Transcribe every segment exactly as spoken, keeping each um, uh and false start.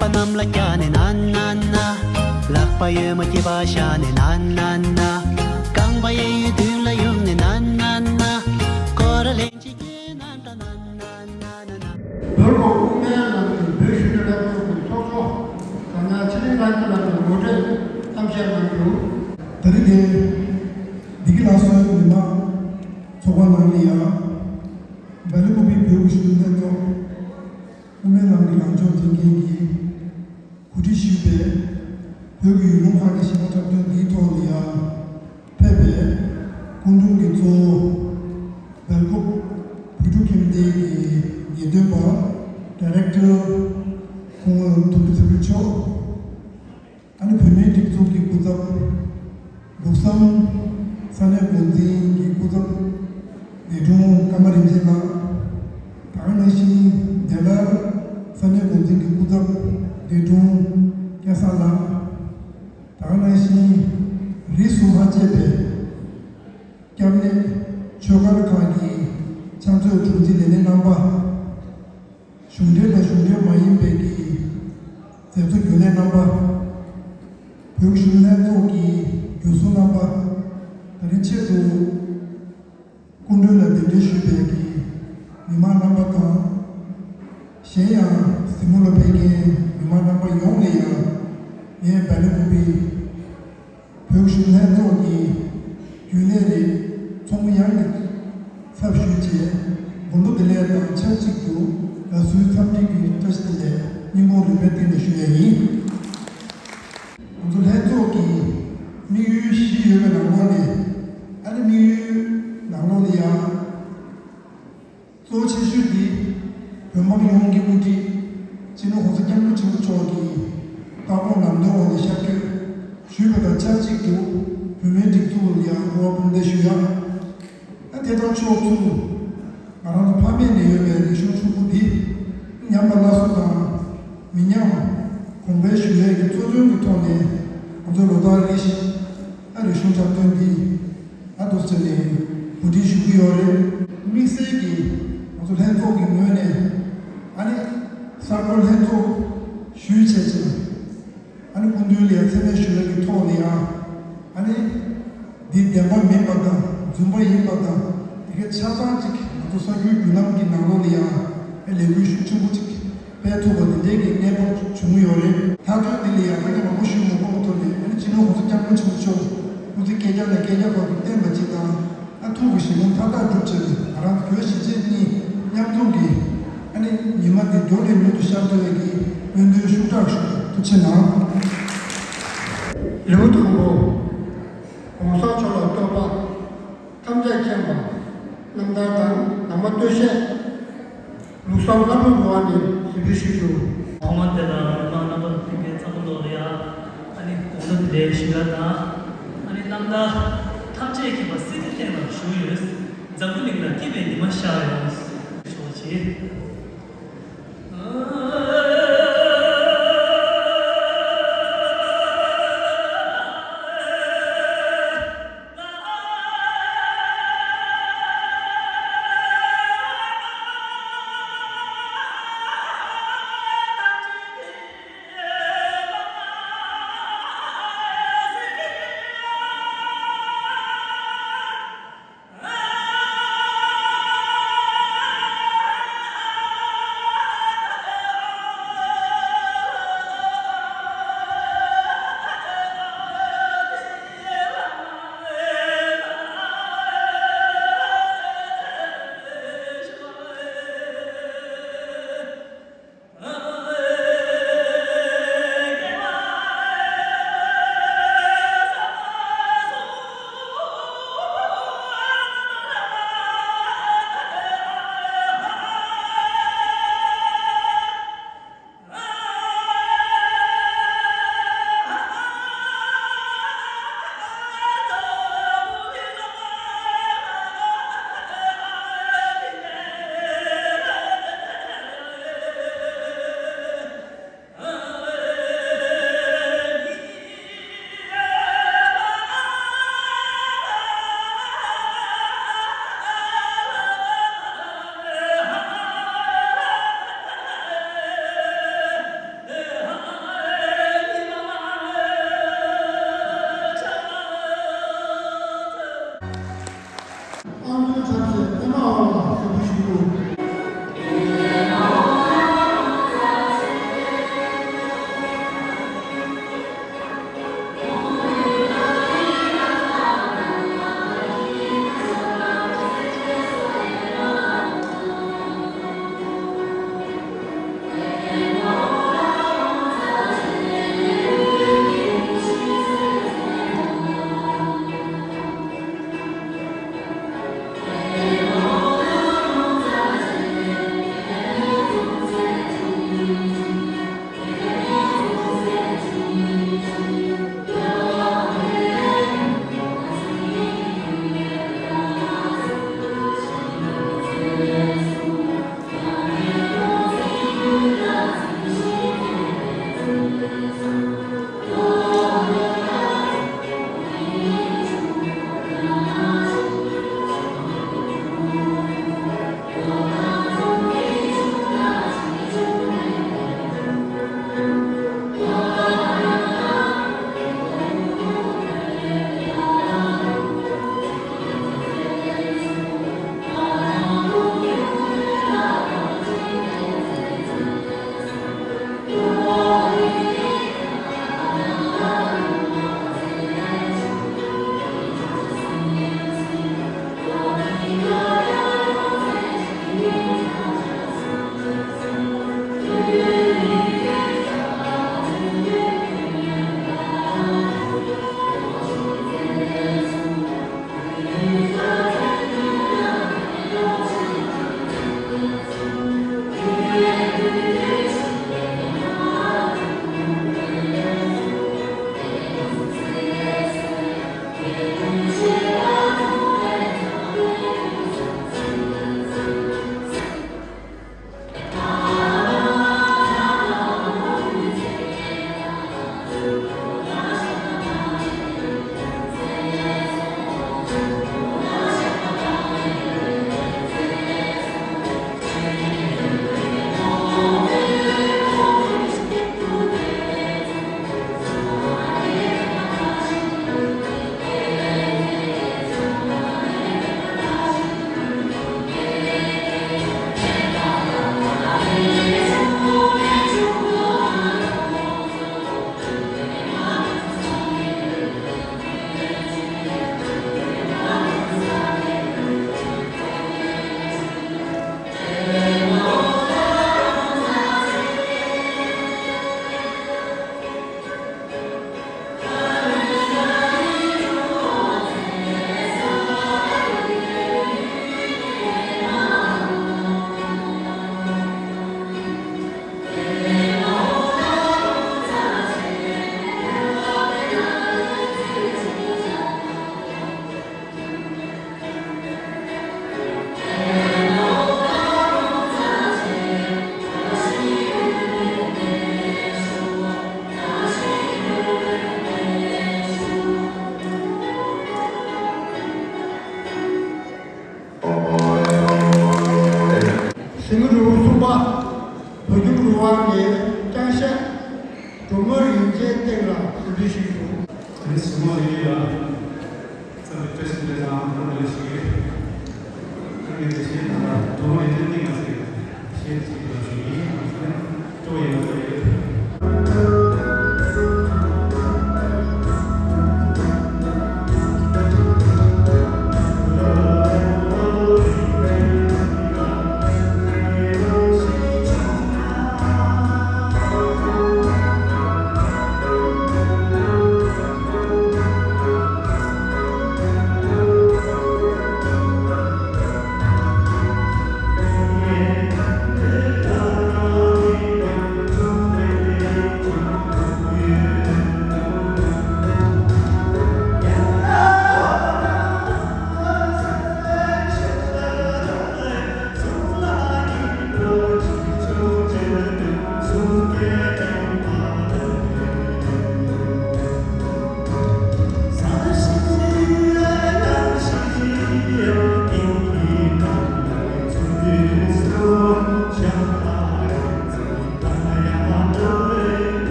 པ་གནམ་ལ་བཀྱགས་ནས་ན་ན་ན། ལག་པ་གཡོན་མ་སྐྱིད་པ་བཞག་ནས་ན་ན་ན། རྐང་པ་གཡས་གཡོན་མདུན་ལ་གཡུགས་ནས་ན་ན་ན། སྐོར་ར་ལེན་གཅིག་གིས་ན་ད་ན་ན་ན་ན་ན། བོད་ཀྱི་དབུ་མའི་ལམ་གྱི་བོད་གཞོན་ནུ་ལྷན་ཚོགས་ཀྱི་ཚོགས་གཙོ་ཟུར་པ་ཚེ་རིང་རང་སྐྱིད་ལགས་ཀྱིས་ངོ་སྤྲོད་གཏམ་བཤད་གནང་རྒྱུ། ད་རེས་དེ་བདེ་སྐྱིད་ལྷ་གསོལ་མི་མང་ཚོགས་པ་ནང་ལ་ཡང་། སྦེལ་ཀོབ་པའི་བོད་ཀྱི་གཞོན་ནུ་ལྷན་ཚོགས། དབུ་མའི་ལམ་གྱི་ལངས་ཕྱོགས་འཛིན་མཁན་གྱིས་གོ་སྒྲིག་ཞུས་པའི་བོད་ཀྱི་ཡུལ་ལུང་ཁག་གི་གཞིས་ཆགས་འཁྲབ་སྟོན་འདིའི་ཐོག་ལ་ཡང་ཕེབས་པའི་སྐུ་མགྲོན་གྱི་གཙོ་བོ་སྦེལ་ཀོབ་བོད་ཕྲུག་ཁྱིམ་སྡེ་གི་ངེས་སྟོན་པ་ཌའི་རེག་ཊར་སྐུ་ངོ་དོན་གྲུབ་ཚེ་རིང་མཆོག་ཨ་ནི་བོད་མིའི་སྒྲིག་འཛུགས་ཀྱི་སྐུ་ཚབ། འབྲུག་བསམ་ས་གནས་འགོ་འཛིན་གྱི་སྐུ་ཚབ་ལས་དྲུང་ཀརྨ་རིན་ཆེན་ལགས། ད་ག་ནང་བཞིན་བདེ་སླར་ས་གནས་འགོ་འཛིན་གྱི་སྐུ་ཚབ་ལས་དྲུང་སྐལ་བཟང་ལགས། ད་ག་ནང་བཞིན་རིས་སུ་མ་ཆད་པའི་སྐྱབས་གནས་ཆོས་སྒར་ཁག་གི་ཕྱག་མཛོད་དྲུང་འཛིན་ལས་སྣེ་རྣམ་པ། གཞུང་འབྲེལ་དང་གཞུང་འབྲེལ་མ་ཡིན་པའི་གི་མཛད་གཙོ་རྒྱུན་ལས་རྣམ་པ། བོད་གཞོན་ལྷན་ཚོགས་ཀྱི་རྒྱུན་ཟུར་རྣམ་པ། ད་རིང་ཆེད་དུ་སྐུ་མགྲོན་ལ་གདན་འདྲེན་ཞུས་པའི་གི་མི་མང་རྣམ་པ་དང་། གཞན་ཡང་གཟིགས་མོ་ལ་ཕེབས་མཁན་མི་མང་རྣམ་པ་ཡོངས་ལ་ཡང་ངས་སྦེལ་ཀོབ་པའི་བོད་གཞོན་ལྷན་ཚོགས་ཀྱི་རྒྱུན་ལས་རེད། ཚོགས་མི་ཡོངས་ཀྱི་ཚབ་ཞུས་བྱས་དགོང་དྲོ་བདེ་ལེགས་དང་ཆབས་ཅིག་ཏུ་དགའ་བསུའི་འཚམས་འདྲི་གི་བཀྲ་ཤིས་བདེ་ལེགས་སྙིང་ཁོང་རུས་པའི་གཏིང་ནས་ཞུ་ཡ་ཡིན། ང་ཚོ་ལྷན་ཚོགས་ཀྱི་དམིགས་ཡུལ་བཞི་ཡོད་པའི་ནང་ལོགས་ནས། ཨ་ནི་དམིགས་ཡུལ་ནང་ལོགས་ལ་ཡང་། གཙོ་ཆེ་ཤོས་འདི་བོད་འབངས་ཡོངས་ཀྱི་དབུ་ཁྲིད་སྤྱི་ནོར་༸གོང་ས་༸སྐྱབས་མགོན་ཆེན་པོ་མཆོག་གི་ལྟ་དགོངས་ལམ་སྟོན་འོག་ལ་ཤར་བསྐྱོད་ཞུས་པ་དང་ཆབས་ཅིག་ཏུ་བོད་མིའི་སྒྲིག་འཛུགས་ལ་ཡང་སྐུ་དབང་དཔུང་སྡེ་ཞུ་ཡག་ཨ་དེ་དང་ཕྱོགས་མཚུངས། ང་རང་ཚོ་ཕ་མེས་ནས་ཡོད་པའི་རིག་གཞུང་ཕྱུག་པོ་འདི་ཉམས་པ་སླར་གསོ་དང་མི་ཉམས་གོང་འཕེལ་ཞུ་ཡས་ཀྱི་གཙོ་དོན་གྱི་ཐོག་ནས་ང་ཚོ་ལོ་ལྟར་རེ་བཞིན་ཨ་རིག་གཞུང་འཁྲབ་སྟོན་འདི་ཨ་འདུག་སེ་ནས་གོ་སྒྲིག་ཞུ་གི་ཡོད་རེད། དམིགས་བསལ་གྱིས་ང་ཚོ་ལྷན་ཚོགས་ཀྱི་ངོས་ནས་ཨ་ནི་གསར་འགོད་ལྷན་ཚོགས་ཞུས་བྱས་ཙང་། ཨ་ནི་སྐུ་མདུན་ལ་ཡང་མཚན་སྨད་ཞུ་བའི་གི་ཐོག་ནས་ཡང་ཨ་ནི་འདི་བདེན་པ་མིན་པ་དང་རྫུན་པ་ཡིན་པ་དང་དེ་གའི་ཆ་ཚང་ཅིག་ང་ཚོ་གསར་འགྱུར་བརྒྱུད་ལམ་གྱི་ནང་ལོགས་ལ་ཡང་ཨ་ལས་འགུལ་ཤུགས་ཆེན་པོ་ཅིག་སྤེལ་ཐུབ་པ་འདི་འདྲའི་གི་གནས་བབ་བྱུང་ཡོད་རེད། ལྷག་དོན་འདི་ལ་ཡང་ཨ་ནི་མང་པོ་ཞུ་མ་དགོས་པ་ཐོག་ནས་ཨ་ནི་སྤྱི་ནོར་༸གོང་ས་༸སྐྱབས་མགོན་ཆེན་པོ་མཆོག་སྐུ་ཚེ་བསྐལ་བརྒྱ་ནས་བསྐལ་བརྒྱ་བར་དུ་བརྟན་པ་ཅིག་དང་། ཨ་ཐུགས་ཀྱི་བཞེད་དགོངས་མཐའ་དག་འགྲུབ་ཕྱིར་ང་རང་བོད་གཞིས་བྱེས་གཉིས་མཉམ་འཛོམས་ཀྱི་ཨ་ནི་ཉི་མ་འདི་མགྱོགས་ནས་མྱུར་དུ་ཤར་ཐུབ་པའི་གི་སྨོན་འདུན་ཤུགས་དྲག་ཞུ། ཐུགས་རྗེ་ཆེ་གནང་། ལེའུ་དང་པོ། ༸གོང་ས་མཆོག་ལ་བསྟོད་པ། ཐམས་ཅད་མཁྱེན་པ། རྣམ་ཐར་དང་ནང་པ་སྟོད་གཞས། ལུགས་བཟང་ལྷ་མོའི་ངོ་བོ་ནས་གཟིགས་འབུལ་ཞུ་རྒྱུ། ཐོག་མར་དེ་ལ་མི་མང་རྣམ་པ་ལྷན་རྒྱས་ཚང་མ་ལོག་ལ་ཡ་ཨ་ནི་དགོང་དྲོ་བདེ་ལེགས་ཞུ་ཡ་དང་། ཨ་ནི་རྣམ་ཐར་ཐམས་ཅད་མཁྱེན་པ་སྲིད་པའི་སྟེང་ལ་བཞུགས་ཡོད། འཛམ་བུ་གླིང་ལ་སྐྱིད་པའི་ཉི་མ་ཤར་ཡོང་། ཆོག་ཅིག་བོད་ཁྱིམ་རུ་ཝང་ནས་ལྕམ་ཤག་སྒྲོལ་མ་རིན་ཆེན་བསྟན་ལ་གོ་སྒྲིག་ཞུས་འདུག་དེ་ནས་གཟིགས་མོ་ལེགས་ཡིན་ལ། བསམ་པའི་བཀྲ་ཤིས་བདེ་ལེགས་དང་བཀྲ་ཤིས་བདེ་ལེགས་ཞུ་གི། ཐུགས་རྗེ་ཆེ། ད་ལྟ་དུ་མ་ཡིན་ཏན་ཏིག་ང་ཚོས་ཤེས་ཀྱི་ལ་ཞུ་གི་ཡིན། ང་ཚོ་ནས་སྤྲོ་བ་ཡོད་པ་རེད། གཟིགས་མོ་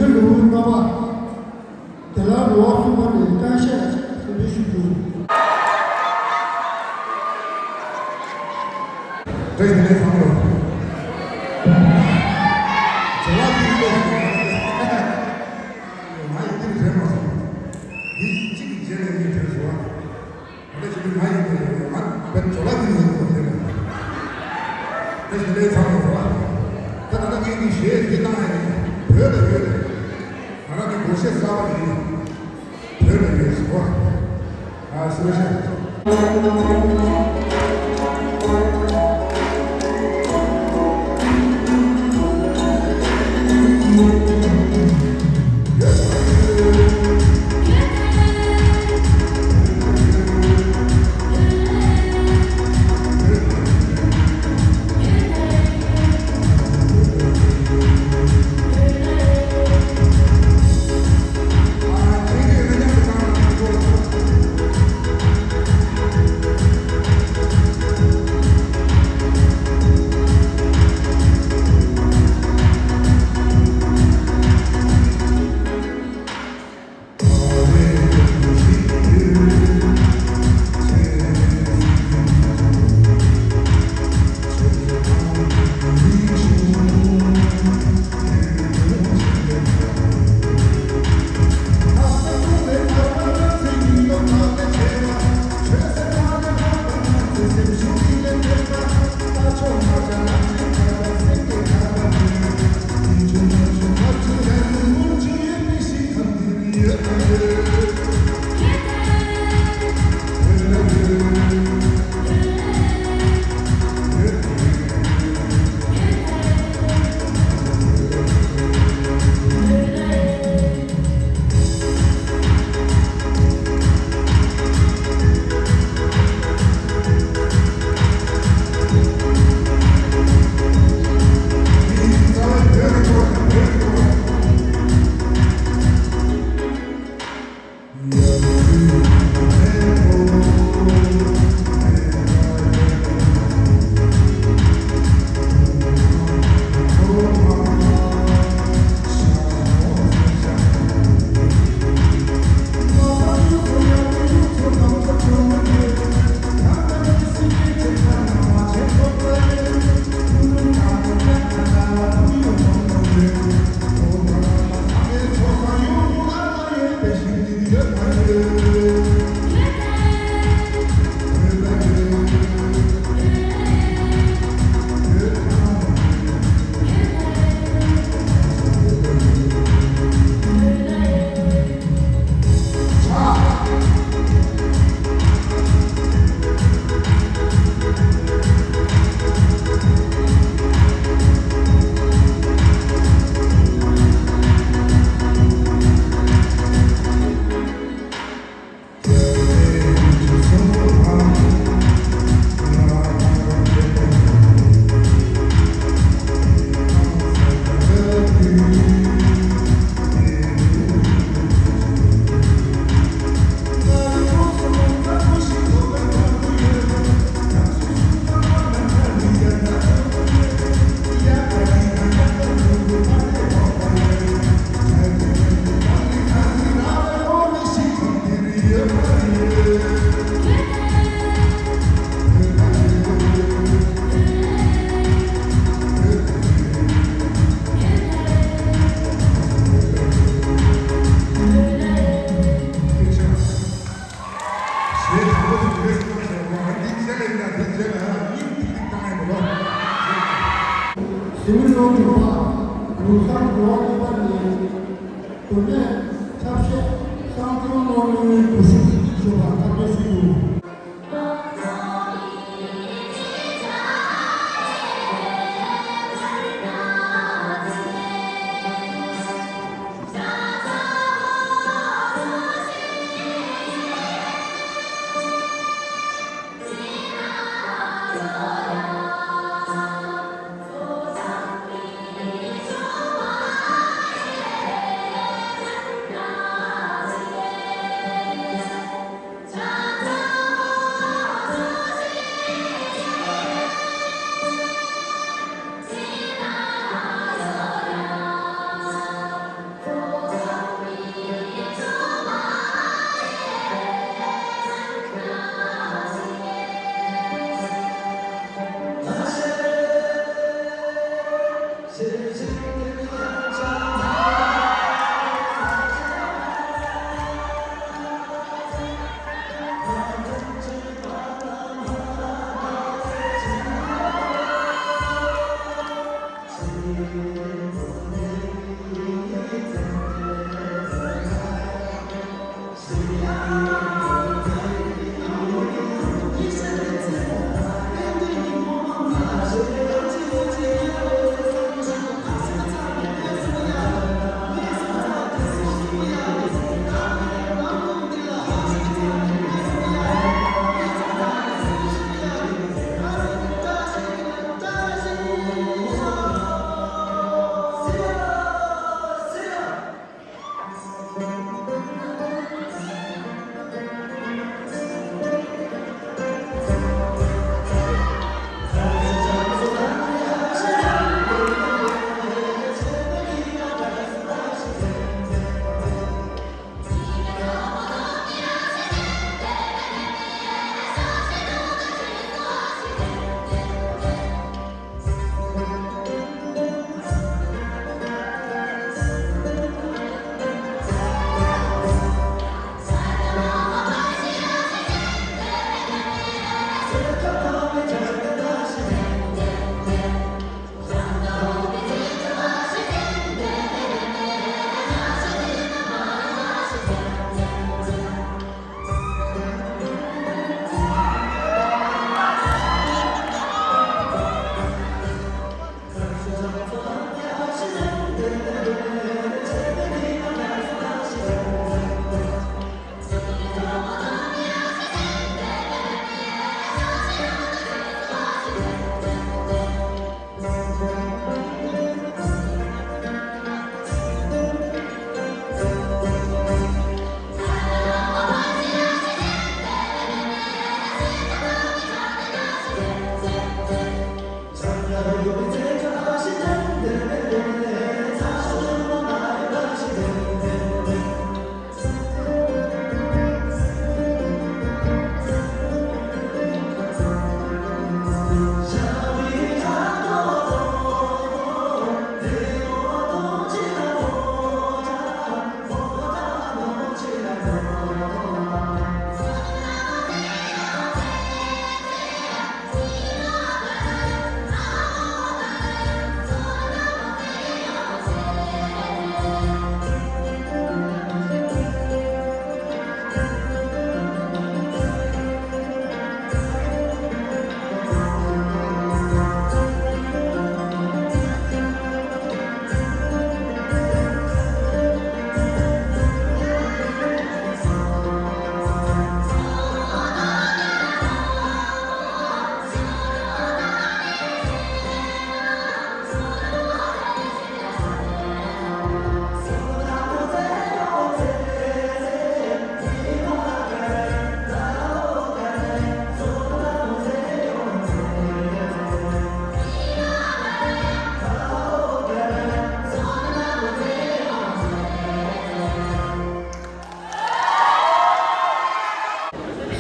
ལེགས་ཡིན་ལ། དེ་ལ་རུ་བ་གསུམ་པ་ནས་ལྕམ་ཤག་གསན་པའི་ཞུ་རྒྱུ། བཀྲ་ཤིས་བདེ་ལེགས་ཚང་མ་ལ། བྱ་བ་འདི་ལྟ་བུ་ང་ཡི་འདིར་རེད་མ་སོང་། འདི་གཅིག་གི་རྗེས་ལ་གཉིས་བྲོས་སོང་བ། ད་ལྟ་ཞིག་ང་ཡི་འདིར་ང་བན་ཇོ་ལ་འདིར་ཡོད་དགོས་རེད། བཀྲ་ཤིས་བདེ་ལེགས་ཚང་མ་ལ། ད་ད་ལྟ་ངས་འདི་གཞས་འདི་བཏང་ཡ་ཡིན། བོད་ལ་ཡོད་རེད། ང་རང་གི་སྒོར་གཞས་གསར་པ་རེད། བོད་ལ་ཡོད་ཟེར་བ། ཨ་སུ་ར་ཤ། དེ་དང་པོ་དེ་རེས་ཀྱང་ཟེར་བ་འདི་བྱས་ལས་ན་དེ་བྱས་ལ་སྙིང་ཐིག་ཐིག་བཏང་ཡིན་པ་ལ། ཟི་མི་ལོ་དྲུག་པ་དགུང་སང་འགྲོ་བ་ཀུན་པ་ནི། དུ་ནས་ཆབ་ཤེས་སང་ཆུང་ནོར་ནི་དུ་ཤུགས་ཀྱི་ཤོ་བ་ཐབས་ཤེས་དུ།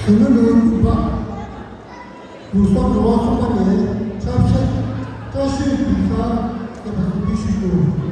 གཞོན་ནུ་ལོའི་དགུན་པ། དགུན་སོགས་ལོ་གསུམ་པ་ནས་ཆབ་ཤེས་བཀྲ་ཤིས་དུས་གསར་ཟེར་བ་ཞིག་འདི་ཞུ་རྒྱུ།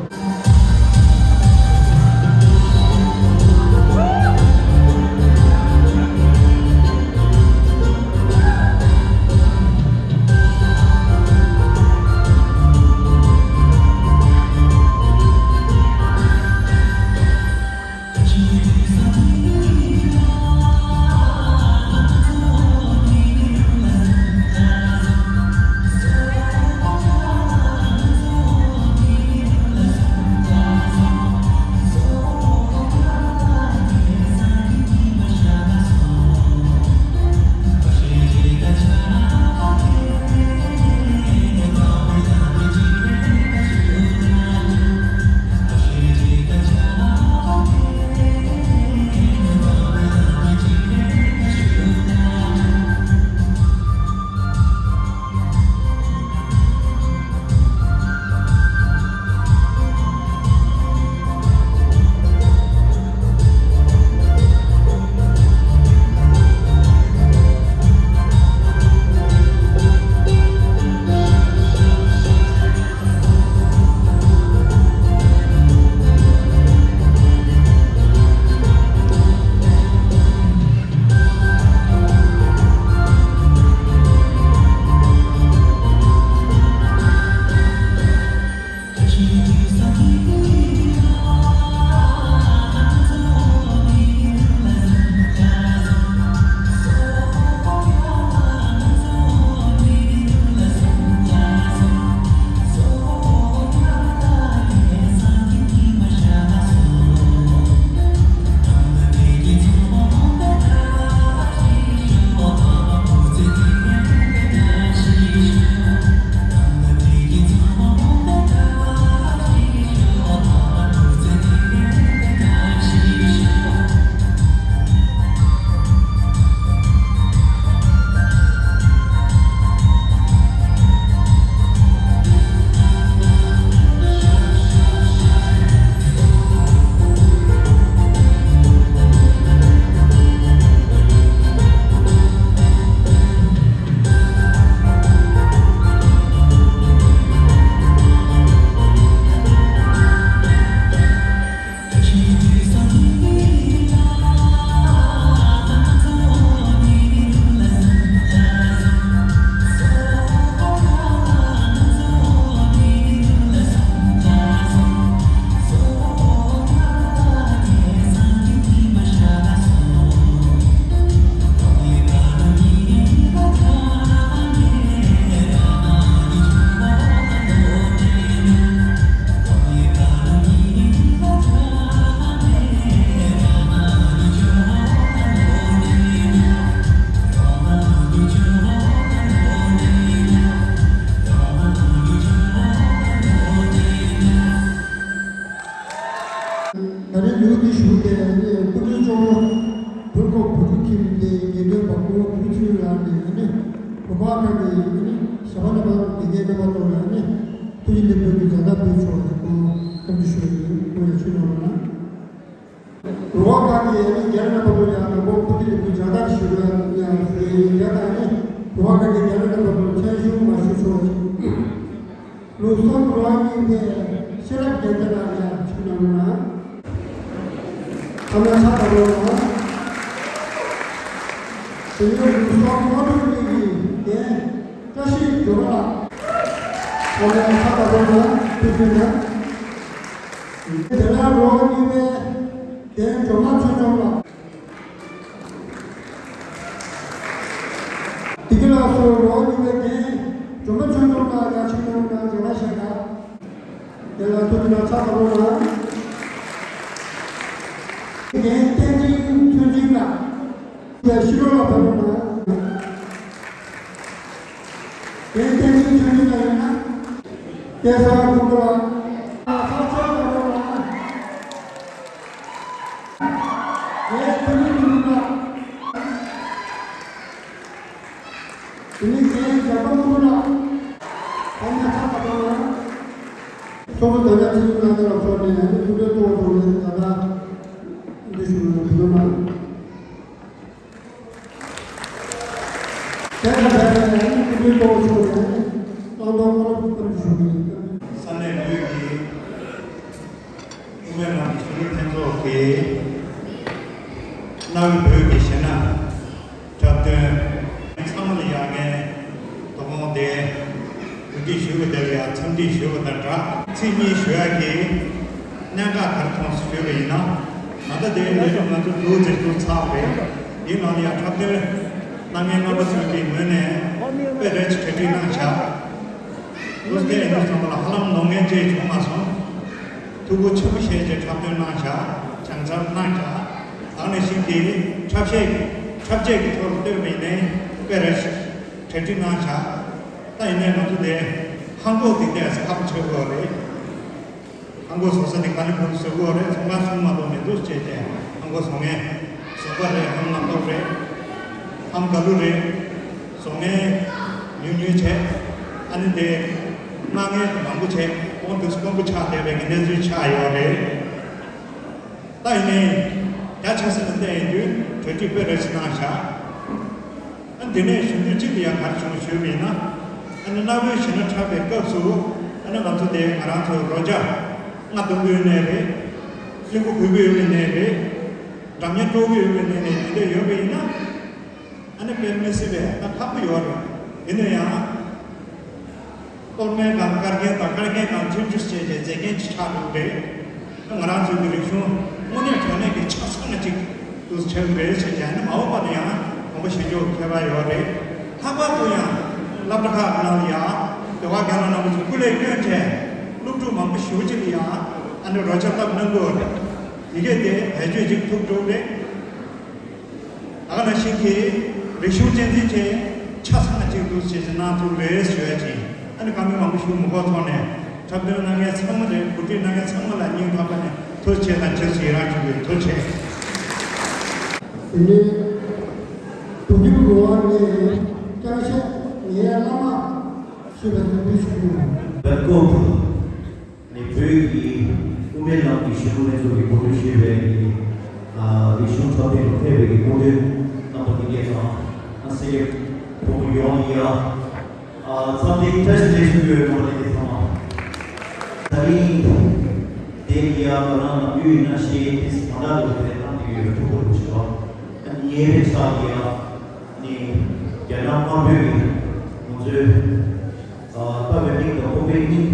བོད་པ་ཁག་གི་ཨ་ནི་ཞལ་པར་རྣམ་པ་དགེ་རྒན་རྣམ་པ་ཚོ་ལ་ཨ་ནི་ཐུགས་རྗེ་ལེགས་འབུལ་གྱི་མཛད་དང་འབུལ་ཆོག་ཅིག་ཁོང་བཀའ་འདྲི་ཞུ་ཡི་ཡོད། ཁོང་ཡང་ཆོས་གནང་རོགས་གནང་། བོད་པ་ཁག་གི་ཨ་ནི་རྒན་རབས་རྣམ་པ་ཚོ་ཡང་ནང་པོ་ཐུགས་རྗེ་ལེགས་འབུལ་མཛད་དང་ཞུ་བ་ཡང་ཞུ་ཡི་ཡོད། ད་ཨ་ནི་བོད་པ་ཁག་གི་རྒན་རབས་རྣམ་པ་ཚོ་མཚན་ཞུ་མ་ཞུ་ཆོག་ཅིག་ལུགས་བསམ་རོགས་གཉིས་པའི་ཤེས་རབ་རྒྱལ་མཚན་ལགས་ཡང་ཆིབས་གནང་རོགས་གནང་། ཨ་མའི་ཚ་ད་རོགས་གནང་། དེ་ནས་ལུགས་བསམ་དམངས་ཁྲོད་གཉིས་ཀྱི་རྒན་བཀྲ་ཤིས་སྒྲོལ་མ་ལགས། ཨ་མའི་ཚ་ད་རོགས་གནང་། ཐུགས་རྗེ་གནང་། དེ་ལ་རོགས་གཉིས་པའི་རྒན་སྒྲོལ་མ་ཆོས་འབྱོར་ལགས། བདེ་སྐྱིད་ལགས་སུ་རོགས་གཉིས་པའི་རྒན་སྒྲོལ་མ་ཆོས་འབྱོར་ལགས་ཡང་ཆིབས་གནང་རོགས་གནང་། མཇལ་ཁ་ཞུ་གནང་། དེ་ལ་ཐུགས་རྗེ་གནང་། ཕྱག་འཚལ་རོགས་གནང་། རྒན་བསྟན་འཛིན་ཆོས་འཛིན་ལགས་ཡང་ཕྱི་ལོགས་ལ་ཕེབས་རོགས་གནང་། རྒན་བསྟན་འཛིན་ཆོས་འཛིན་ལགས་ཡིན་ན་སྐལ་བཟང་ཕུན་པོ་ལགས་ཕྱག་འཚལ་རོགས་གནང་། རྒན་ཐུབ་བསྟན་ཆོས་འཛིན་ལགས། དེ་ནས་རྒན་ཞྭ་སྒང་སྐུ་ལགས། ད་ནས་ཚ་ཁ་བཏང་ན། ཚོགས་གཙོ་དོན་གྲུབ་ཚེ་རིང་ལགས་ལ་ཕྱོགས་ནས་ཨ་ནི་སྐུ་མགྲོན་གཙོ་བོ་ཐོག་ནས་ད་ལྟ་འདི་ཞུ་བའི་འབུལ་གནང་། དེ་དང་འབྲེལ་ནས་ཨ་ནི་སྐུ་མགྲོན་གཙོ་བོ་ཕྱོགས་ནས་ཨ་ནི་བླང་དོར་བཀའ་སློབ་བཀའ་འདྲི་ཞུ་གི་ཡོད། ས་གནས་བོད་ཀྱི་དབུ་མའི་ལམ་གྱི་གཞོན་ནུ་ལྷན་ཚོགས་ཀྱི་གནའ་བོའི་བོད་ཀྱི་གཞས་སྣ་འཁྲབ་སྟོན་ཚང་མ་ལ་ཡ་ངས་དོ་དགོང་དེ་གོ་སྒྲིག་ཞུ་བ་དེ་ལ་ཡ་འཚམས་འདྲི་ཞུ་བ་དང་སྦྲགས། ཚིག་གཉིས་ཞུ་ཡ་གི་གནད་འགག་ག་རེ་མཐོང་སོང་ཞུས་པ་ཡིན་ན། ད་ལྟ་དེ་ལས་ང་ཚོ་འདུག་ཟེར་འདུག་ཚར་བ་རེད། འདིའི་ནང་ལ་ཡ་འཁྲབ་སྟོན་གནང་མཁན་རྣམ་པ་ཚོའི་གི་ངོས་ནས་དཔེ་རེ་ཞིག་གྲ་སྒྲིག་གནང་བཞག་ལོ་སྟེ་ཡིན་ཚང་མ་ལ་ཧ་ལམ་ནོར་ངན་ཅིག་བྱུང་མ་སོང་། ཐུགས་ཁུར་ཆེན་པོ་བཞེས་བྱས་འཁྲབ་སྟོན་གནང་བཞག་བྱང་ཚར་གནང་བཞག་ད་ནས་བཞིན་གྱི་འཁྲབ་གཞས་འཁྲབ་ཆས་ཀྱི་ཐོག་ལ་ལྟོས་པ་ཡིན་ནའི་དཔེ་རེ་ཞིག་གྲ་སྒྲིག་གནང་བཞག་ད་ཡིན་ནའི་ང་ཚོ་དེ་ཧང་གོ་དེ་འདྲས་ཁག་པོ་ཆགས་ཀྱི་ཡོད་རེད། ཧང་གོ་བཟོ་ས་དེ་ཀ་ལི་ཕོར་ནི་བཟོ་གི་ཡོད་རེད། ཚོང་ཁང་སོང་མ་གཏོགས་མི་འདུག་ཅེས་བྱས་ཧང་གོ་བཟོ་མཁན་བཟོ་པ་རེད། ཧང་ནག་ཏོག་རེད། ཧང་དགའ་ལུ་རེད། བཟོ་མཁན་ཉུང་ཉུང་བྱས། ཨ་ནི་དེ་མངགས་མཁན་དེ་མང་པོ་བྱས། ཁོང་དུས་སུ་དཀོན་པོ་ཆགས་བསྡད་པའི་གི་གནས་ཚུལ་ཆགས་ཡོད་རེད། ད་ཡིན་ནའི་རྒྱ་ཆེ་ས་ནས་བལྟས་ཡིན་དུས་གྲ་སྒྲིག་དཔེ་རེ་ཞིག་གནང་བཞག་ཨ་འདི་ནས་ཞུ་འདོད་གཅིག་ལ་ཡང་ག་རེ་བྱུང་ཞུས་པ་ཡིན་ན། ཨ་ནི་གནའ་བོའི་གཞས་སྣ་འཁྲབ་པའི་སྐབས་སུ་ཨ་ནི་ང་ཚོ་དེ་ང་རང་ཚོའི་རོལ་ཆ་རྔ་གཏོང་གི་ཡོད་ནའི་རེད། གླིང་བུ་འབུད་ཀྱི་ཡོད་ནའི་རེད། སྒྲ་སྙན་དཀྲོལ་གྱི་ཡོད་ནའི་རེད། དེ་འདྲ་ཡོད་པ་ཡིན་ན་ཨ་ནི་དཔེ་མི་སྲིད་པའི་ད་ཁག་པོ་ཡོད་རེད། ཡིན་ན་ཡང་། གཏོར་མའི་སྒང་དཀར་རྒྱན་དང་དཀར་རྒྱན་དང་མཐུན་སྒྲིལ་བྱས་བྱས་མཛེས་རྒྱན་གྱི་ཆགས་འགྲོ་གི་རེད། ང་རང་ཚོའི་གི་རིག་གཞུང་དངོས་གནས་དྲང་གནས་ཀྱི་ཆ་ཚང་ནས་ཅིག་ཏུ་ཆགས་ཀྱི་རེད་ཟེར་བྱས་ནས་མ་འོངས་པ་ལ་ཡང་དགོངས་པ་བཞེས་རྒྱུ་ཁྱད་པར་ཡོད་རེད། ལྷག་པར་དུ་ཡང་སློབ་གྲྭ་ཁག་ནང་ལ་ཡང་དེ་བ་རྒན་ལགས་རྣམ་པ་ཚོས་སྐུ་ལས་བསྐྱོན་བྱས་སློབ་ཕྲུག་མང་པོ་ཞེ་པོ་ཅིག་ལ་ཡང་ཨ་ནི་རོལ་ཆ་བཏབ་གནང་གི་ཡོད་རེད། དེ་གས་དེ་བེད་སྤྱོད་ཅིག་ཐུབ་འགྲོ་གི་རེད། ད་ག་ནང་བཞིན་གྱི་རིག་གཞུང་གཅེས་འཛིན་བྱས་ཆ་ཚང་གཅིག་ཏུ་བྱས་ཏེ་གནང་ཐུབ་རེད་ཞུ་ཡ་ཅིག་ཨ་ནི་བཀའ་མོལ་མང་པོ་ཞུ་མི་དགོས་ཐོག་ནས་འཁྲབ་སྟོན་གནང་མཁན་ཚང་མ་ལ་གོ་སྒྲིག་གནང་མཁན་ཚང་མ་ལ་སྙིང་ཐག་པ་ནས་ཐུགས་རྗེ་ཆེ་དང་རྗེས་སུ་ཡི་རང་ཞུ་གི་ཡོད། ཐུགས་རྗེ་ཆེ། དེ་ནས་བུ་ཁྱིམ་འགྲོ་བ་ནས་ཀྱང་བཤད་ངའི་བླ་མ་ཞེས་པའི་ཚིག་འབུལ་ཞུ་རྒྱུ། བོད་སྐོར། ནས་བོད་ཀྱི་དབུ་མའི་ལམ་གྱི་གཞོན་ནུ་ལྷན་ཚོགས་ཀྱིས་གོ་སྒྲིག་ཞུས་པའི་ཨ་རིག་གཞུང་འཁྲབ་སྟོན་ལ་ཕེབས་པའི་སྐུ་མགྲོན་རྣམ་པ་དེ་གས་དང་ཨ་སེར་སྐྱ་ཕོ་མོ་ཡོངས་ལ་ཡ་ཨ་འཚམས་འདྲི་བཀྲ་ཤིས་བདེ་ལེགས་ཞུ་གི་ཡོད། རྣམ་པ་དེ་གས་ཚང་མ་ད་རིང་དེ་ཡ་ང་རང་ནམ་རྒྱུན་ཡིན་ན་གཞས་ཏོག་ཙམ་མ་འདྲ་བའི་དེ་བཏང་གི་ཡོད། ཐུགས་ཁུར་རུ་ཞུ་བ་ཨ་ཉེ་བའི་ཆ་ཡ་ནི་རྒྱ་ནག་དམར་པོའི་ང་ཚོའི། ཨ་ལྟ་བའི་མིག་དང་སྤོབས་པའི་སྙིང་།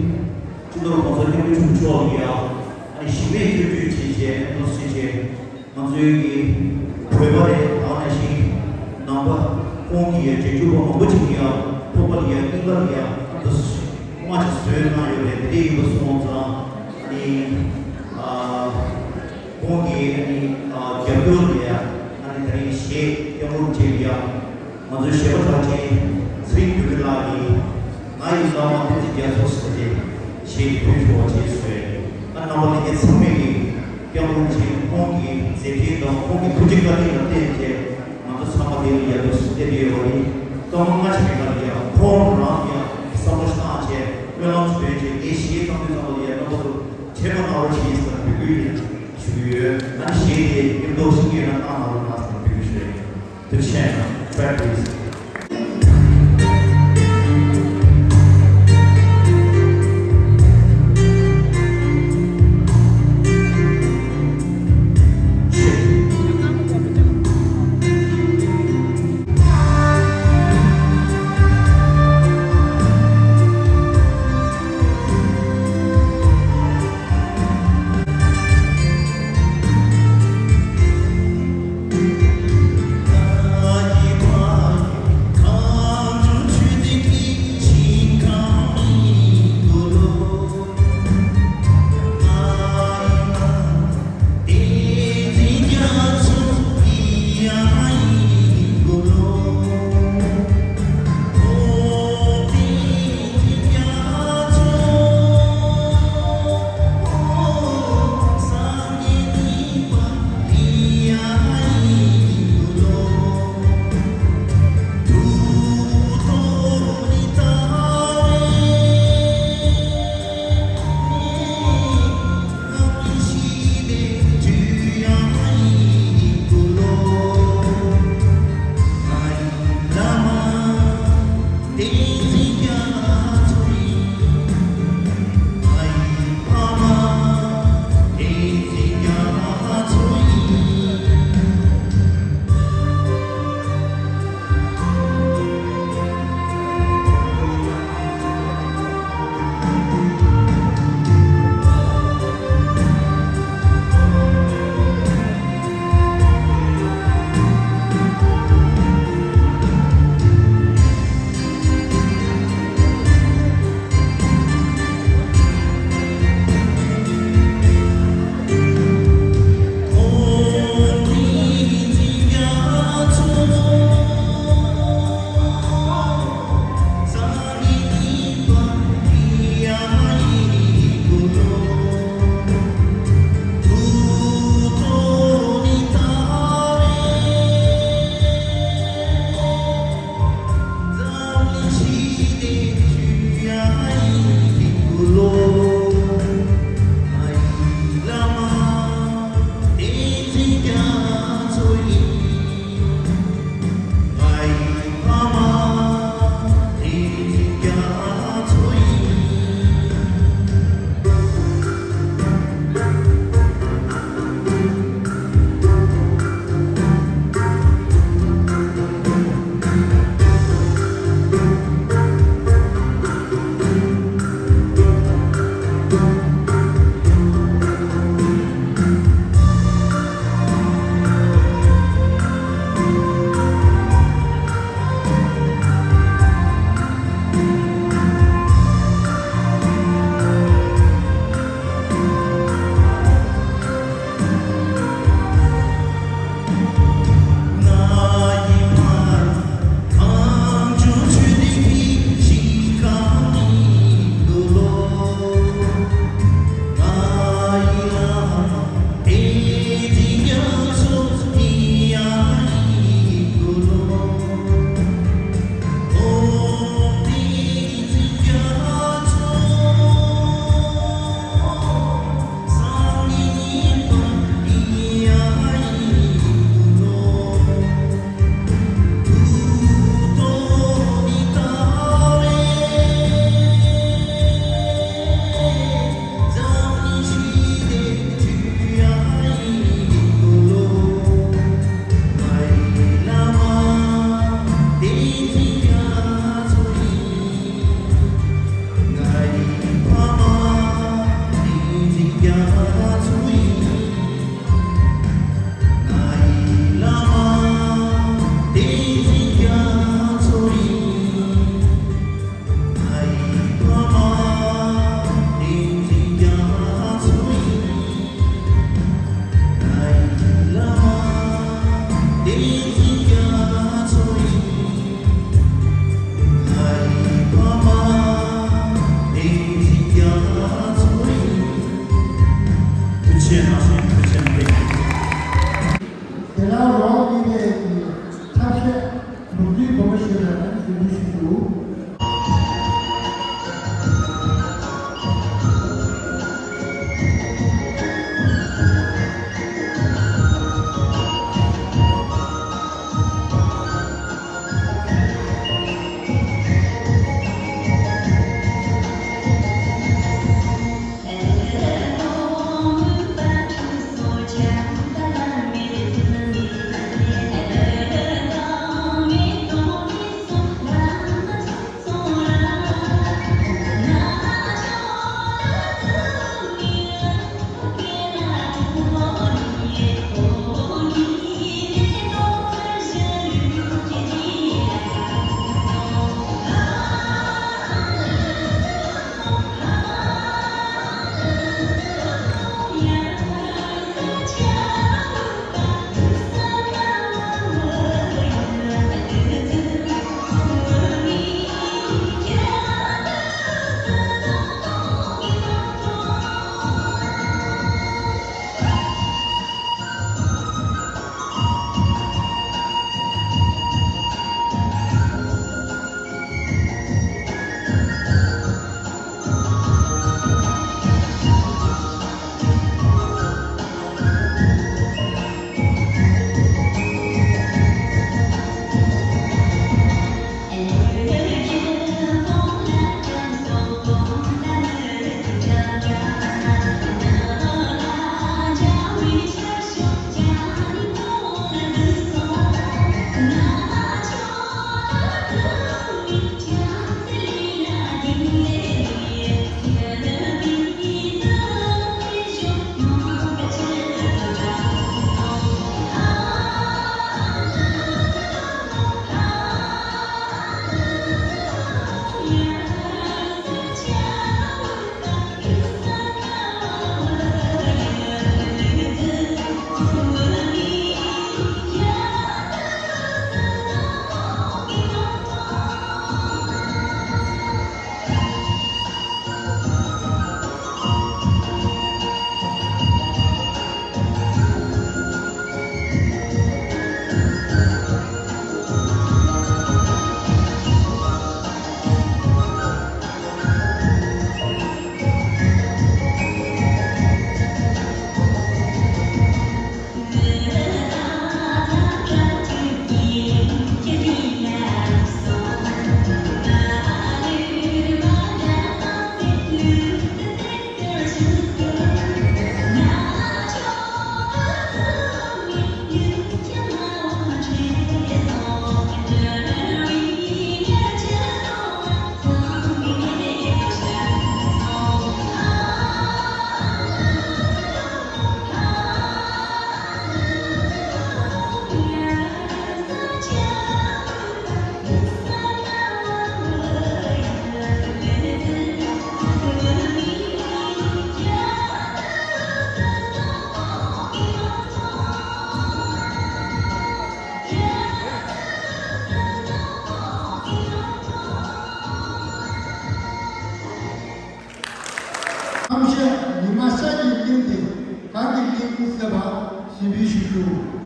སྤྱི་ནོར་༸གོང་ས་༸སྐྱབས་མགོན་ཆེན་པོ་མཆོག་ལ་ཡ་ཨ་ནི་གཞི་མེད་བཅོལ་སྤྲོད་བྱས་བྱས་ཨ་ནི་ལོ་སྲིད་བྱས་ང་ཚོའི་གི་བོད་པ་རེད། ད་ག་ནང་བཞིན་ནང་པ་ཁོང་གི་ཡ་རྗེས་འཇུག་པ་མང་པོ་ཅིག་གི་ཡ་ཕོག་པ་ལ་ཡ་སྙིང་ག་ལ་ཡ་ཨ་ནི་ལོ་སྲིད་ཅིག་ཐོག་མ་ཅིག་བཟོས་གནང་ཡོད་རེད། དེ་འདྲ་ཡིན་པ་སོང་ཙང་ཨ་ནི་ཨ་ཁོང་གི་ཨ་ནི་ཨ་རྒྱབ་སྐྱོར་ལ་ཡ་ཨ་ནི་ད་རིང་གཞས་སྐྱབས་མགོན་ཆེན་ལ་ཡ། ང་ཚོའི་གཞས་པ་གྲགས་ཅན་ཚེ་རིང་འབུལ་གྱི་ལགས་ཀྱིས་ང་ཡི་བླ་མ་བསྟན་འཛིན་རྒྱ་མཚོ་ཟེར་ཏེ་གཞས་ཀྱི་དོན་ཞུ་བ་བྱས་སོང་། ཨ་རྣམ་པ་ལྷན་རྒྱས་ཚང་མས་ཀྱིས་སྐྱབས་མགོན་ཆེན་ཁོང་གི་མཛད་འཕྲིན་དང་ཁོང་གི་ཐུགས་རྗེ་བཀའ་དྲིན་ལ་བརྟེན་ཏེ་ང་ཚོ་ཚང་མ་འདི་ལ་ཡར་འདུག་སེ་བསྡད་ཡོད་པ་ཡིན། ད་ སྐར་མ་ལྔ་ཞིག་གི་སྐབས་ལ་ཡང་ཁོང་རང་གིས་བསམ་བློ་བཏང་བྱས་སྨོན་ལམ་ཞིག་འདོན་བྱས། ངས་གཞས་བཏང་དུས་ཙམ་པ་ལ་ཡང་རྣམ་པ་ཚོ་དྲན་པ་གནང་རོགས་བྱེད་ཟེར་འབོད་སྐུལ་ཞུ་གི་ཡོད། ང་ནི་གཞས་དེ་མཉམ་དུ་ཤེས་ཀྱི་ཡོད་ན་བཏང་གནང་རོགས་གནང་ཟེར་འབོད་སྐུལ་ཞུ་ཡ་ཡིན། ཐུགས་རྗེ་ཆེ་གནང་། Practice. གསན་པར་གཟིམ་འདིར་ཞུ་རྒྱུ།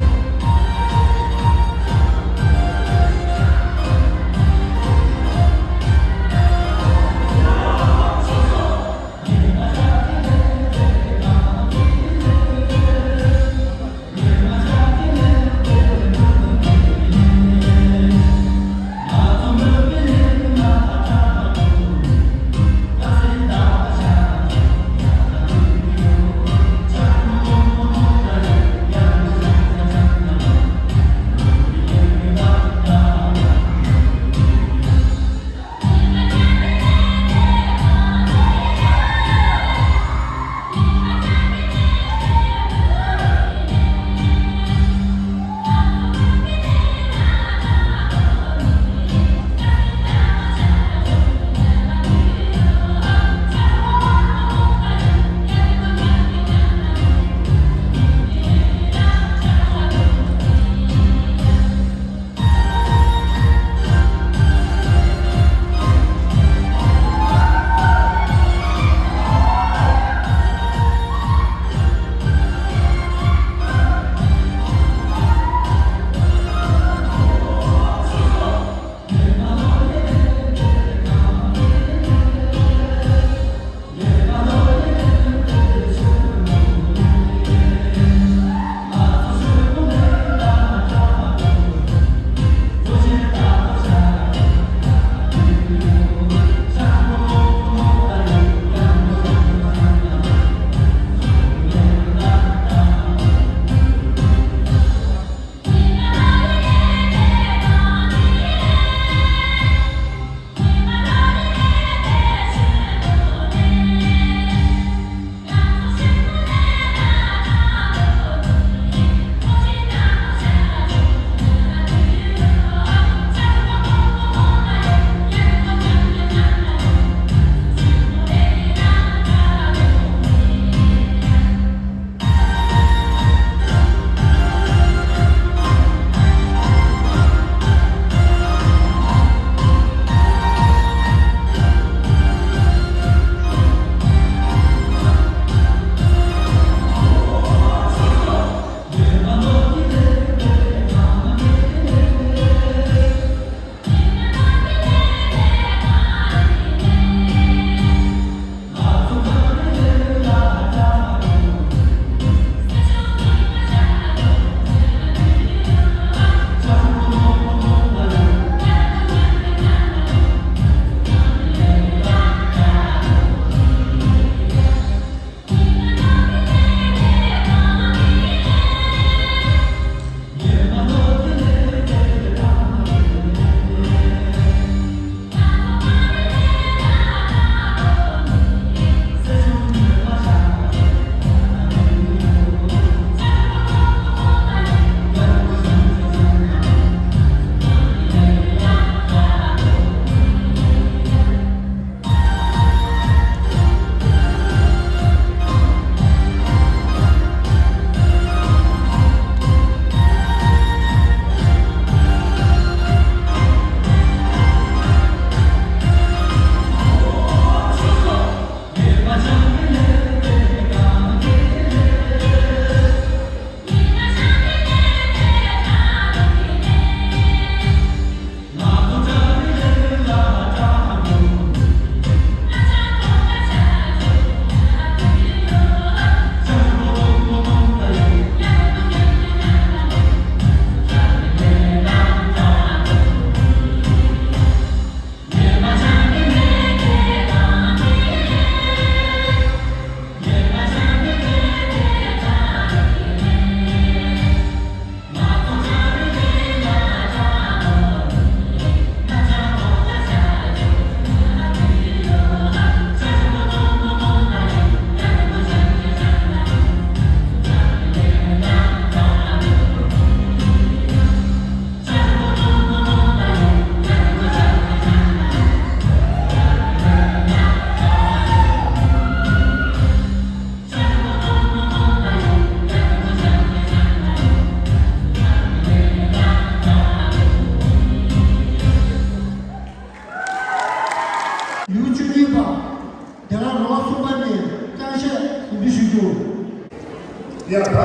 ཡ་ད་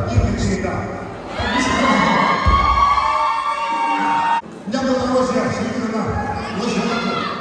ཡིན་གྱི་ཆེ་ད། མཉམ་དུ་ལ་ལོ་ཞེས་ཞིག་ཡོད་ན་ལོ་ཞེས་ལ།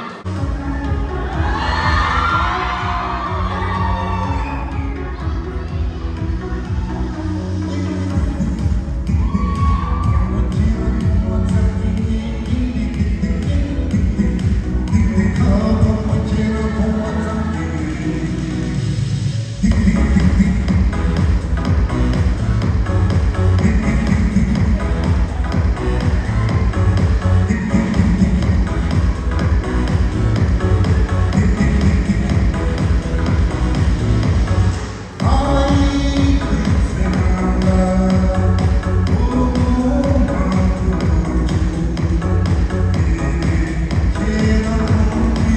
ཐུགས་རྗེ་གནང་། ཐུགས་རྗེ་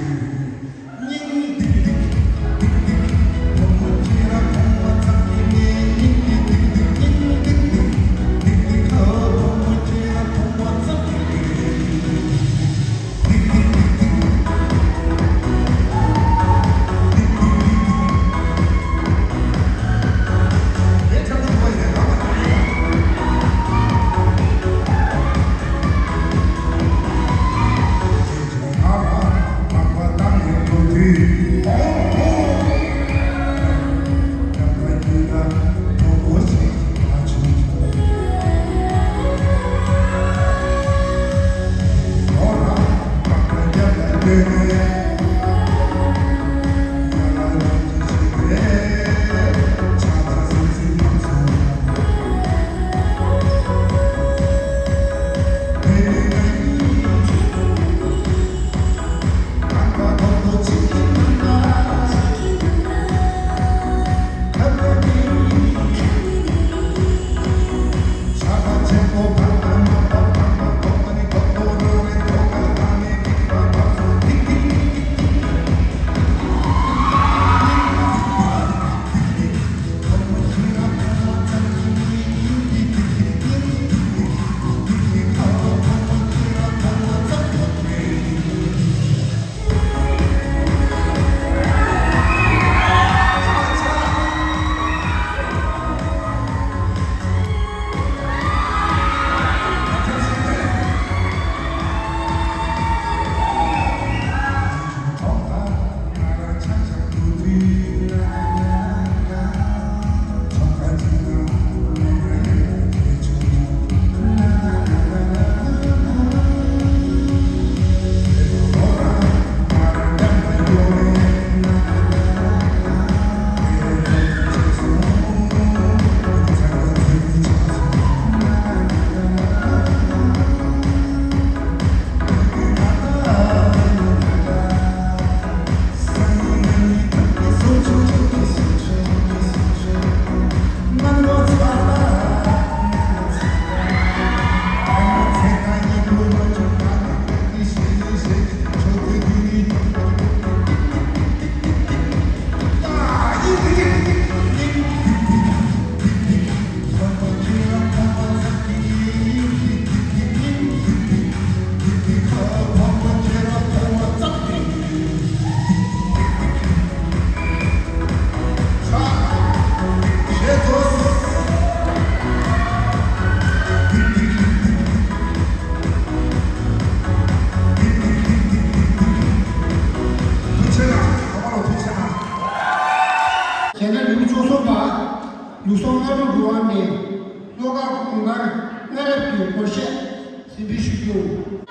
གནང་། རྒྱ་ནག་ལོ་ངོ་བཅུ་གསུམ་པ། ལུགས་སྲོལ་སྔ་དྲོ་དགུ་པ་ནས་ལྷོ་ཁ་གུང་དཀར་གནའ་རབས་ཀྱི་སྒོར་གཞས་གཟིགས་འབུལ་ཞུ་རྒྱུ།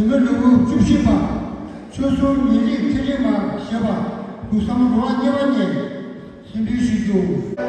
མི་ལུ་གུ་བཅུ་བཞི་པ། ཆོས་སྲུང་ཉི་ལི་ཚེ་རིང་མ་ཞེས་པ། ལུགས་བཟང་འགྲོ་བ་བརྙེས་པ་ཉིད། སེམས་འདུན་ཞུ་རྒྱུ།